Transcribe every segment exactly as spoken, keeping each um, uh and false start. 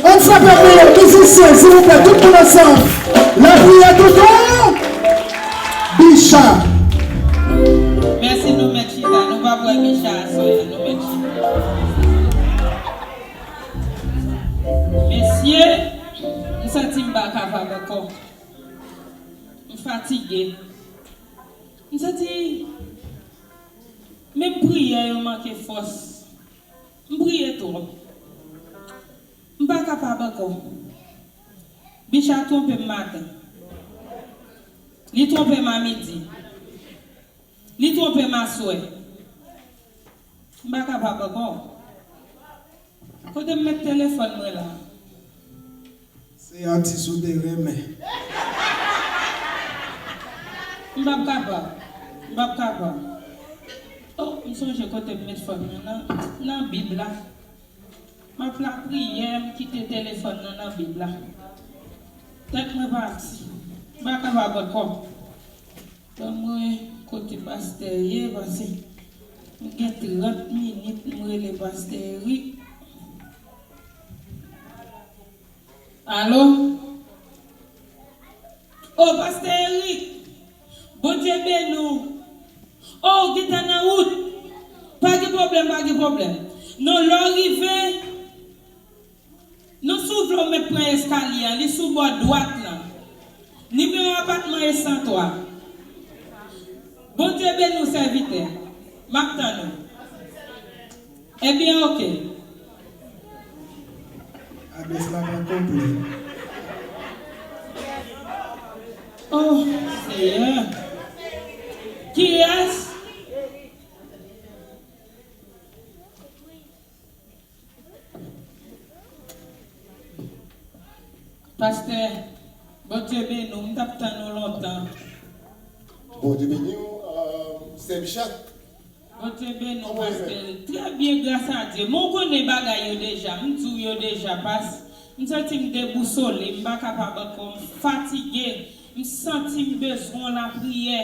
Ann frape men yo, mizisyen, silvouplè, tout moun ansanm. Lapriyè tonton Bicha. Mèsi, nou mèt chita, nou pa pran Bicha aswè a, nou mèt chita. Mesye, m santi m pa kapab ankò. M fatige. M santi menm priyè yo manke fòs. M priye twòp. M pa kapab ankò. Bicha twonpe m maten. Li twonpe m a midi. Li twonpe m aswè. M pa kapab ankò. Kote m met telefòn mwen la? Se atis ou te renmen. M p ap kapab. M p ap kapab. Oh, m sonje kote m met fòn mwen nan, nan Bib la. M ap lapriyè, m kite telefòn nan nan Bib la. Tèt mwen pati. M pa kapab ankò. Ban mwen kote pastè ye, paske m gen trant minit m rele pastè Eric. Alo? O, pastè Eric, Bondye beni w. O, w gentan nan wout. Pa gen pwoblèm, pa gen pwoblèm. Non, lè w rive, non, si w vle w mèt pran eskalye a, li sou bò dwat lan. Nimewo apatman e san twa. Bondye beni w, sèvitè. M ap tann ou. Ebyen, oke. Adrès la pa konplè. Oh, Seyè. Kiyès? Pastè, Bondye beni w, m t ap tann ou lontan. Bondye beni w, euh, sè Bicha. Bondye beni w, pastè. Trè byen, gras a Dye. Men w konnen bagay yo deja, m di w yo deja, pas, m santi m debousole, m pa kapab ankò, m fatige, m santi m bezwen yon lapriyè.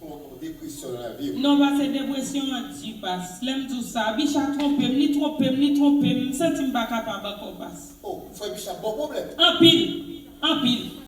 Ou, ou depresyon nan lavi w. Non, pa se depresyon an di, pas. Lè m di w sa, Bicha twonpe m, li twonpe m, li twonpe m, m santi m pa kapab ankò, pas. Oh, frè Bicha ba w pwoblèm? Anpil, anpil.